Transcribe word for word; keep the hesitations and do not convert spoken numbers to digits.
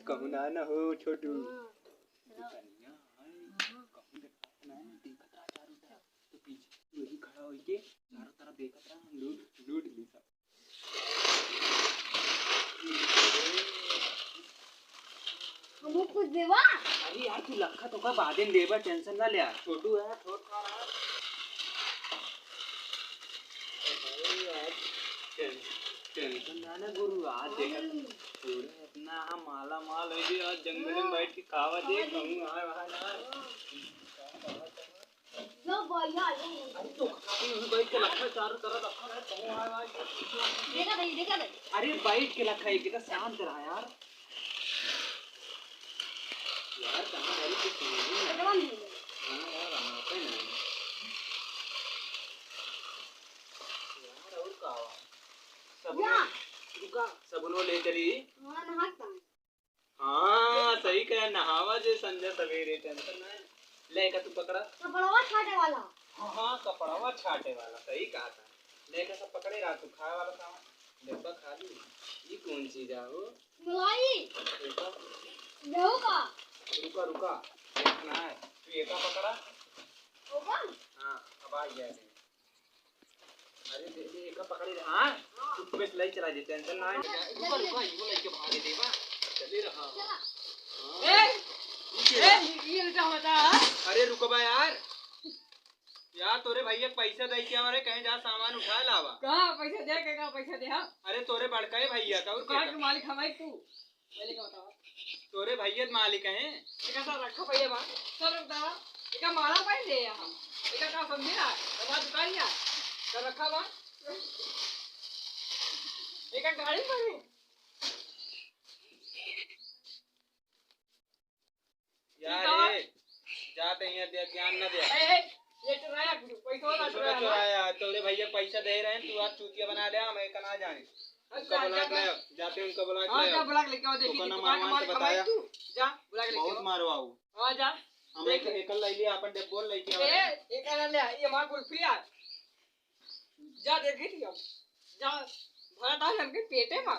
कहूँ ना, ना हो छोटू। हाँ। तू कनिया है, कहूँ देखा ना, देखत रहा चारों तरफ। तो पीछे वही खड़ा होइके चारों तरफ देखत रहा, हम लूट, लूट ली सब। हमको कुछ देवा? अरे यार, तू लखा तो का बादे में देबा, tension ना ले यार। छोटू है, छोट खा रहा है। अरे यार, tension, tension ना ना गुरु, आज देखा। पूरा इतना हम माला माल हो गए, आज जंगल में बैठ के खावा दे, कहूँ आए वहाँ ना। लो भैया, लो। अरे तो खाली यहीं बैठ के लखा चारों तरफ रखा है, कहूँ आए वहाँ। देखा भाई, देखा भाई। अरे बैठ के लखा है, कितना शांत रहा यार। यार, कहाँ गई तो सुन ली ना। एकदम नहीं। हाँ यार, वहाँ पे ना। यार, और का हुआ? सबनो, या। रुका, सबनो ले चली। हाँ, नहाता है। हाँ, सही कहे, नहावा जे संझा सवेरे, tension ना है। ले, एका तू पकड़ा। कपड़वा छाटे वाला। हाँ, हाँ, कपड़वा छाटे वाला, सही कहा था। ले, एका सब पकड़े रहा, तू खाए वाला सामान। डब्बा खाली। ये कौन चीज है वो? मलाई। एका? गेहूं का। रुका, रुका। एका ना है। तू एका पकड़ा। ओका? हाँ, अब आ गया है। अरे, दे, दे, एका पकड़े रहा। हाँ, तू बस लाई चला जे, tension ना है। रुका, रुका, ये लाई के भागे देवा। चले रहा। चला। हाँ। ए, ये क्या? ए, ये, ये क्या होता है? अरे, रुको बा यार। यार, तोरे भैया के पैसा दे के आवा रे, कहीं जा सामान उठा लावा। कहाँ पैसा दे के, कहाँ पैसा दे, हाँ? अरे, तोरे बड़का ही भैया का, और दुकान के का? मालिक हमारे तू। पहले का बतावा। तोरे भैया के मालिक हैं। ये कैसा रखा भैया बा? सब रखता है। ये का माला पहन ले यहाँ। ये का, का समझे ना? हमारा दुकान यहाँ। सब रखा बा। ये का गाड़ी पर है। यार, ठीक है। ए, जाते ही दे, ज्ञान न दे। ए, ए, ये चुराया, पैसा वाला कुछ ना चुराया ना। चुराया, तोरे भैया पैसा दे रहे हैं, तू आज चूतिया बना ले, हम एक ना जाने। अच्छा, उनका बुला के लाओ, जाते उनका बुला के हाँ, लाओ। जा बुला के लेके आओ, देखी, ओकर ना दुकान मारवान मार से कमाई बताया। तू। जा, बुला के लेके बहुत आओ। मारवाऊ। हाँ, जा। हम देख एक, ले। एक ले लिया, अपन डेब्बो लेके आओ। ए, एक ले लिया, ये हमार कुल्फी यार। जा, देखी थी हम। जा, भरा था हमके पेटे में।